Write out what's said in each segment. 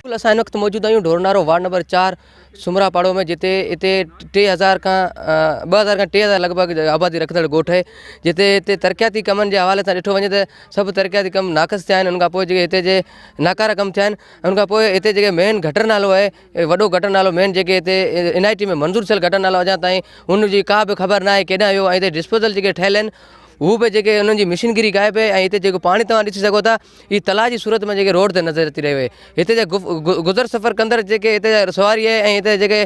بلڪل اسان هن وقت موجود آهيون ڍورنارو وارڊ نمبر 4 سومرا پاڙو ۾ جتي هتي 3000 کان 2000 کان 3000 لڳ ڀڳ آبادي رکندڙ ڳوٺ آهي جتي هتي ترقياتي ڪمن جي حوالي سان ڏٺو وڃي ته سڀ ترقياتي ڪم ناقص ٿيا آهن ان کان پوء جيڪي هتي جي ناڪارا ڪم ٿيا آهن ان کان پوء هتي جيڪي مين گٽر نالو آهي وڏو گٽر نالو مين جيڪي هتي اين I ٽي ۾ منظور ٿيل گٽر نالو اڃا تائين ان جي ڪا به خبر ناهي ڪيڏانهن ويو ۽ هتي ڊسپوزل جيڪي ٺهيل آهن هو به جيڪي انهن جي مشينگري غائب آهي ۽ هتي جيڪو پاڻي توهان ڏسي سگهو ٿا هي تلاء جي صورت ۾ جيڪي روڊ تي نظر اچي رهيو آهي هتي جا گذر سفر ڪندڙ جيڪي هتي جا سواري آهي ۽ هتي جيڪي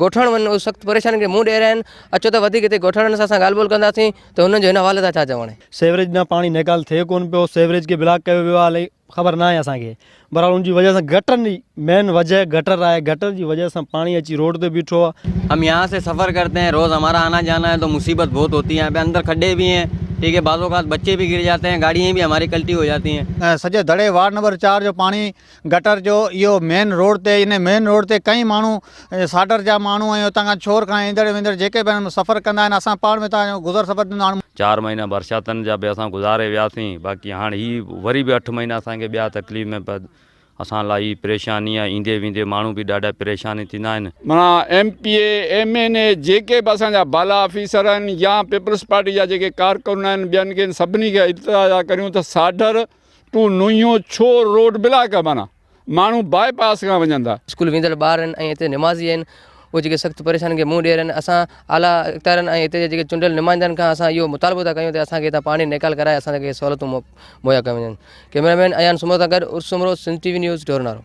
ڳوٺاڻو آهن اهي سخت پريشاني کي منهن ڏئي رهيا آهن اچو ته وڌيڪ هتي ڳوٺاڻن سان اسان ڳالهه ٻولهه ڪنداسين ته انهن جو هن حوالي سان ڇا چوڻ آهي. سيوريج ڏانهن پاڻي نيڪال ٿئي ڪونه پيو سيوريج کي بلاڪ ڪيو ويو آهي الائي خبر ناهي اسان کي بهرحال ان جي وجه سان گٽر جي مين وجه گٽر آهي گٽر جي وجه سان پاڻي اچي روڊ تي بيٺو آهي. هم يهان سي سفر ڪرتي هين روز همارا آنا جانا هي تو مصيبت بهت هوتي هي يهان پي اندر کڏي بي هين ٺيڪ هي بعض اوقات بچي بي گر جاتي هين گاڙيين بي هماري ڪلٽي هو جاتي هين. سڄي دڙي وارڊ نمبر 4 جو پاڻي گٽر جو اهو مين روڊ تي ان مين روڊ تي ڪئين ماڻهو ساڍر جا ماڻهو ۽ اتان کان ڇور کان ايندڙ ويندڙ جيڪي به سفر ڪندا آهن اسان پاڻ ۾ اتان جو گذر سفر ٿيندو هاڻ 4 مهينا برساتن جا به اسان گذاري وياسين باقي هاڻ هي وري به 8 مهينا اسان کي ٻيا تڪليف ۾ پد اسان لاء هي پريشاني آهي ايندي ويندي ماڻهو به ڏاڍا پريشاني ٿيندا آهن. معنيٰ M P A, M N A جيڪي به اسان جا بالا آفيسر آهن يا پيپلز پارٽي جا جيڪي ڪارڪن آهن ٻين کي سڀني کي التجا ٿا ڪريون ته ساڍر ٽو نويون ڇو روڊ بلاڪ آهي معنيٰ ماڻهو باء پاس کان وڃن ٿا. اسڪول ويندڙ ٻار آهن ۽ هتي نمازي آهن اهي جيڪي سخت پريشانين کي منهن ڏئي رهيا آهن اسان اعليٰ اختيارين ۽ هتي جي جيڪي چونڊيل نمائندن کان اسان اهو مطالبو ٿا ڪيون ته اسان کي هتان پاڻي نيڪال ڪرائي اسان کي سهولتون مهيا ڪيون وڃن ڪئميرا مين ايان سومرو سان گڏ Urs Soomro Sindh T V news Dhornaro.